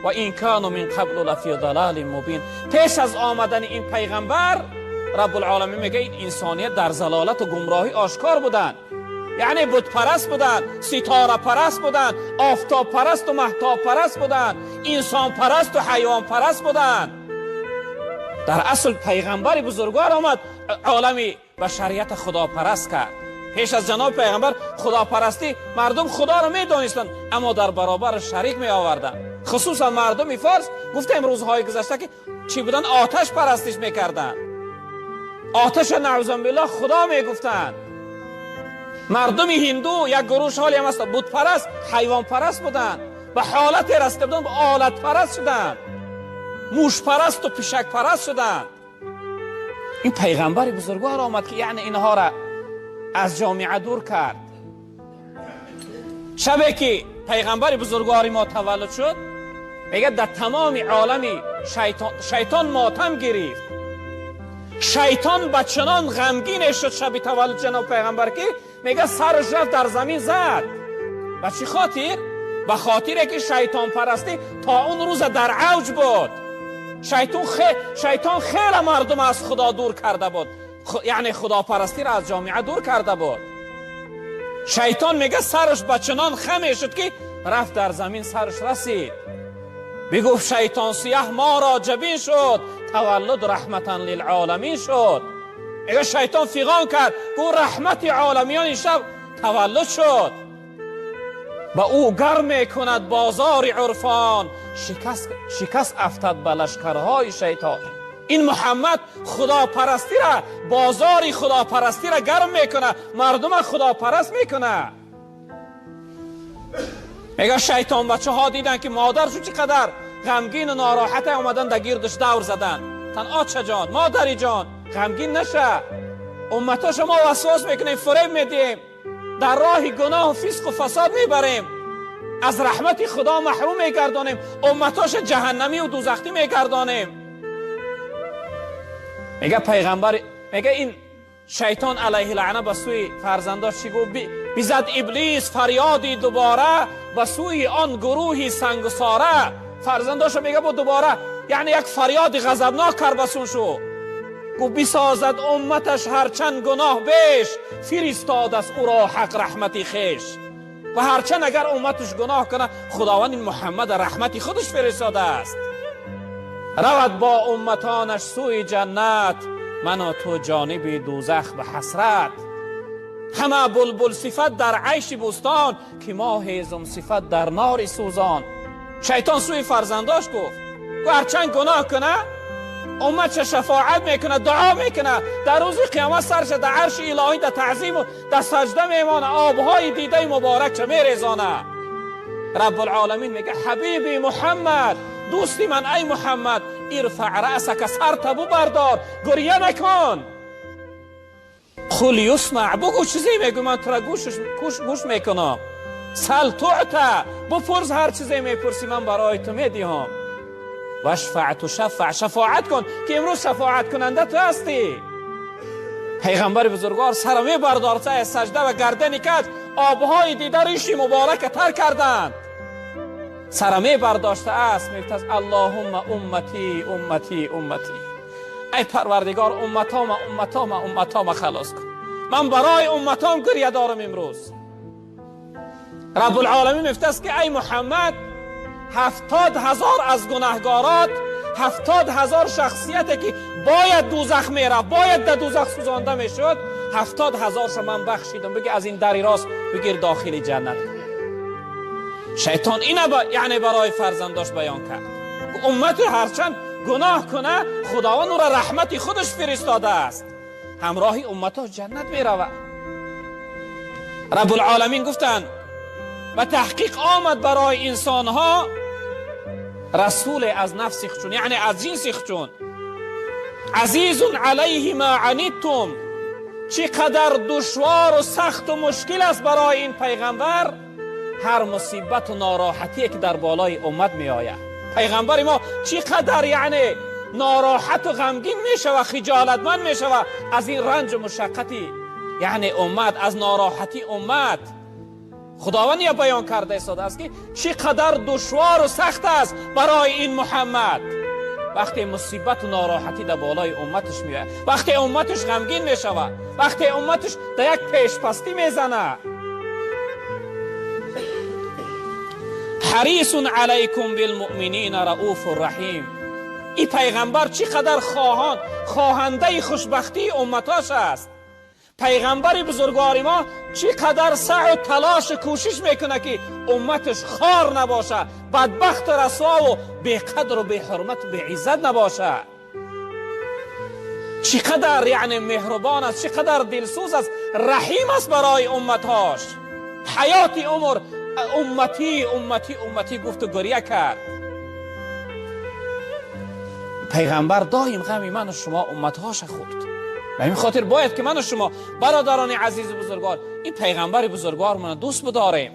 و این کانوا من قبل لفی ضلال مبین. پیش از آمدن این پیغمبر رب العالمین میگه این انسانیت در ضلالت و گمراهی آشکار بودند، یعنی بت پرست بودند، ستاره پرست بودند، آفتاب پرست و مهتاب پرست بودند، انسان پرست و حیوان پرست بودند. در اصل پیغمبر بزرگوار آمد عالم بشریت خدا پرست کرد. پیش از جناب پیغمبر خداپرستی مردم خدا را می دانستند، اما در برابر شریک می آوردند. خصوصا مردم فارس گفتیم روزهای گذشته که چی بودن؟ آتش پرستش میکردند، آتش نعوذ بالله خدا میگفتند. مردم هندو یک گروه حالی هم هست بت پرست، حیوان پرست بودند، به حالت رسیده بودند، به آلت پرست شدند، موش پرست و پشک پرست شدند. این پیغمبر بزرگوار آمد که یعنی اینها را از جامعه دور کرد. شبی که پیغمبر بزرگوار ما تولد شد، میگه در تمام عالم شیطان ماتم گرفت. شیطان به چنان غمگین شد شب تولد جناب پیغمبر که میگه سرش رفت در زمین زد. به چی خاطر؟ به خاطر که شیطان پرستی تا اون روز در اوج بود. شیطان خیلی مردم از خدا دور کرده بود، یعنی خداپرستی را از جامعه دور کرده بود. شیطان میگه سرش به چنان خم شد که رفت در زمین سرش رسید. بگفت شیطان سیاه ما را جبین شد، تولد رحمتا للعالمین شد. میگه شیطان فیغان کرد، گفت رحمت عالمیان این شب تولد شد. با او گرم میکند بازار عرفان، شکست افتد به لشکرهای شیطان. این محمد خداپرستی را، بازار خداپرستی را گرم میکنه، مردم خداپرست میکنه. میگه شیطان بچه ها دیدن که مادرشون چقدر غمگین و ناراحت، آمدن در گیردش دور زدن. تن آچه جان، مادری جان، غمگین نشه، امتا شما وسواس میکنیم، فریب میدیم، در راه گناه و فسق و فساد میبریم، از رحمت خدا محروم میگردانیم، امتاش جهنمی و دوزخی میگردانیم. میگه پیغمبر، میگه این شیطان علیه لعنه به سوی فرزنداش چی گفت؟ بیزد ابلیس فریادی دوباره به سوی آن گروهی سنگساره. فرزنداش میگه با دوباره، یعنی یک فریاد غضبناک کرد به سوی شو. گفت بسازد امتش هرچند گناه بیش، فرستاد از او را حق رحمتی خیش. و هرچند اگر امتش گناه کنه، خداوند این محمد رحمتی خودش فرستاده است. رود با امتانش سوی جنت، من و تو جانب دوزخ به حسرت. همه بلبل صفت در عیش بوستان، که ما هیزم صفت در نار سوزان. شیطان سوی فرزنداش گفت هرچند گناه کنه، امت چه شفاعت میکنه، دعا میکنه، در روز قیامت سرش در عرش الهی در تعظیم و در سجده میمانه، آبهای دیده مبارک چه میریزانه. رب العالمین میگه حبیبی محمد، دوستی من ای محمد، ارفع رأسک، سرت ببردار، گریه نکن. قل یسمع، بگو چیزی میگو من تو را گوش میکنم. سل تعطی، بپرس هر چیزی میپرسی من برای تو میدهم. وشفع تشفع، شفاعت کن که امروز شفاعت کننده تو هستی. پیغمبر بزرگوار سر میبردارد از سجده و گردنی کج، آبهای دیده ریشی مبارک تر کردند. سر میبرداشته است، میگفت اللهم امتی امتی امتی، ای پروردگار امتام امتام امتام خلاص کن، من برای امتام گریه دارم امروز. رب العالمین میفته که ای محمد، 70,000 از گناهگارات، 70,000 شخصیتی که باید دوزخ میرفت، باید در دوزخ سوزانده میشد، 70,000 من بخشیدم، بگی از این دری راست بگیر داخل جنت. شیطان اینه یعنی برای فرزنداش بیان کرد. امت هرچند گناه کنه، خداوند او را رحمتی خودش فرستاده است، همراهی امتاش جنت میرود. رب العالمین گفتند و تحقیق آمد برای انسانها رسول از نفس خودشون، یعنی از جنس خودشون. عزیز علیه ما عنیتم، چقدر دشوار و سخت و مشکل است برای این پیغمبر هر مصیبت و ناراحتی که در بالای امت می آید. پیغمبر ما چقدر یعنی ناراحت و غمگین میشه و خجالتمند میشه از این رنج و مشقتی یعنی امت، از ناراحتی امت. Худованд я баён карда истодааст, ки чӣ қадар душвору сахт аст барои ин Муҳаммад. Вақте мусибату нороҳатӣ дар болои умматаш меояд, вақте умматаш ғамгин мешавад, вақте умматаш дар як пешпастӣ мезанад. Ҳарисун алайкум билмуъминина рауфу раҳим. Ин пайғамбар чӣ қадар хоҳандаи хушбахтии умматош аст. Пайғамбари бузургвори мо чӣ қадар саъю талошу кӯшиш мекунад, ки умматаш хор набошад, бадбахту расвову беқадру беҳурмату беиззат набошад. Чӣ қадар яъне меҳрубон аст, чӣ қадар дилсӯз аст, раҳим аст барои умматҳош. Ҳаёти умр умматӣ, умматӣ, умматӣ гуфту гиря кард. Пайғамбар доим ғами ману шумо умматҳоша хӯрд. Ба ҳамин хотир бояд ки ману шумо, бародарони азизу бузургвор, ин пайғамбари бузургвормона дӯст бидорем.